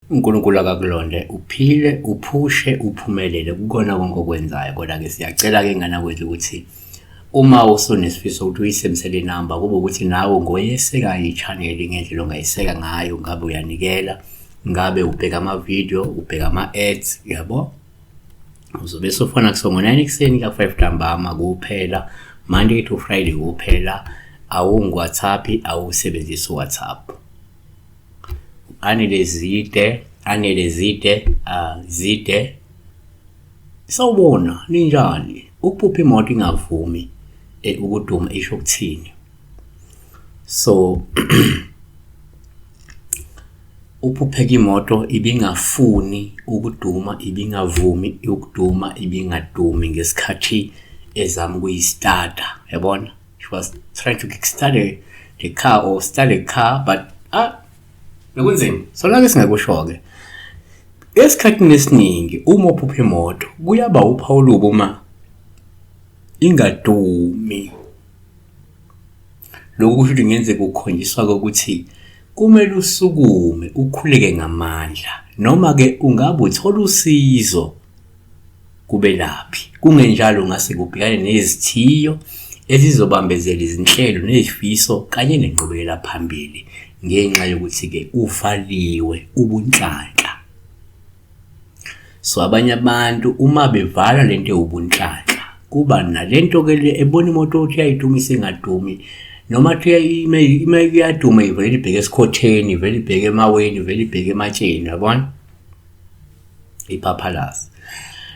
UNkulunkulu akakulonde uphile uphushe uphumelele kukona konke okwenzayo kodwa-ke siyacela-ke ngane kwethu ukuthi uma usunesifiso ukuthi uyisebenzise le namba kube ukuthi nawe ngoyesekayo i-channel ngendlela ongayiseka ngayo ngabe uyanikela ngabe ubheka ama-video ubheka ama-ads yabo uzobe sufona kuso ngo-9 ekuseni ka-5 ntambama kuphela Monday to Friday kuphela awungu-WhatsApp awusebenzisi uWhatsApp Anele Zide, Anele Zide, Zide. Sawubona, ninjani? Ukuphupha imoto ingavumi ukuduma isho ukuthini? So uphupheka imoto ibingafuni ukuduma, ibingavumi ukuduma, ibingadumi ngesikhathi ezama ukuyistata, yabona? She was trying to kickstart the car or start a car but ah bekunzima. So la ke singakusho-ke esikhathini esiningi uma uphupha imoto kuyaba uphawu olubi uma ingadumi. Lokhu kusho ukuthi kungenzeka ukhonjiswa ukuthi kumele usukume ukhuleke ngamandla noma-ke ungabe uthola usizo kubelaphi. Kungenjalo ungase kubhekane nezithiyo ezizobambezela izinhlelo nezifiso kanye nenqubekela phambili ngenxa yokuthi-ke uvaliwe ubunhlanhla. So abanye abantu uma bevala lento ewubunhlanhla kuba nalento ke le ebona imoto ukuthi iyayidumisa ingadumi noma kuthiwa ime iyaduma ivele ibheke esikhotheni ivele ibheke emaweni ivele ibheke ematsheni yabona. Iphaphalazi.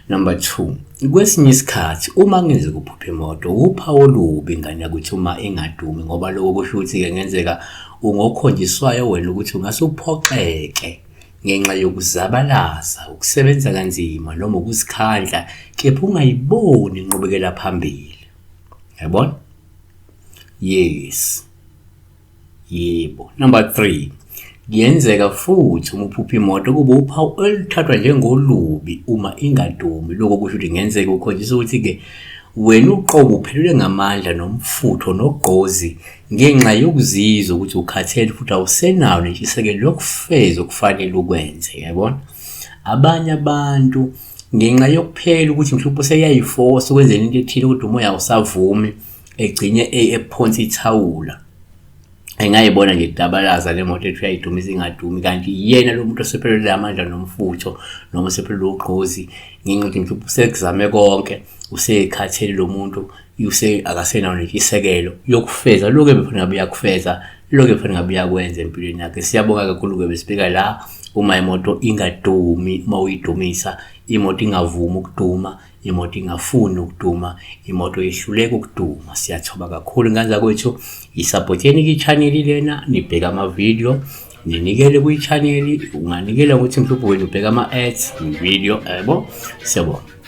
Number 2, kwesinye isikhathi uma kungenzeka uphuphe imoto uphawu olubi ngane yakuthi uma ingadumi ngoba lokho kusho ukuthi-ke ngenzeka ungokhonjiswayo wena ukuthi ungase uphoxeke ngenxa yokuzabalaza, ukusebenza kanzima noma ukuzikhandla kepha ungayiboni inqubekela phambili. Yabona? Yes. Yebo. Number 3. Kuyenzeka futhi uma uphupha imoto kube uphawu oluthathwa njengolubi uma ingadumi. Lokho kusho ukuthi kungenzeka ukhonjiswa ukuthi-ke wena uqobo uphelelwe ngamandla nomfutho nogqozi ngenxa yokuzizwa ukuthi ukhathele futhi awusenayo nentshisekelo yokufeza okufanele ukwenze, yabona? Abanye abantu ngenxa yokuphela ukuthi mhlawumbe useyayifosa ukwenzela into ethile kodwa umoya awusavumi egcine ephonsa ithawula engayibona nje idabalaza le moto ethu uyayidumisa ingadumi kanti yena lo muntu osephelelwe amandla nomfutho noma osephelelwe ugqozi ngenxa yokuthi mhlawumbe usekuzame konke usekhathele lo muntu use akasenayo nentshisekelo yokufeza lokhu ebefuna ngabe uyakufeza lokhu ebefuna ngabe uyakwenza empilweni yakhe. Siyabonga kakhulu-ke besibika la uma imoto ingadumi uma uyidumisa imoto ingavumi ukuduma imoto ingafuni ukuduma imoto yehluleka ukuduma. Siyathoba kakhulu ngane zakwethu, yisapoteni kwi-channel lena, nibheke ama-video ninikele kwi-channel. Unganikela ngokuthi mhlawumbe wena ubheke ama-ads video yabo. Siyabonga.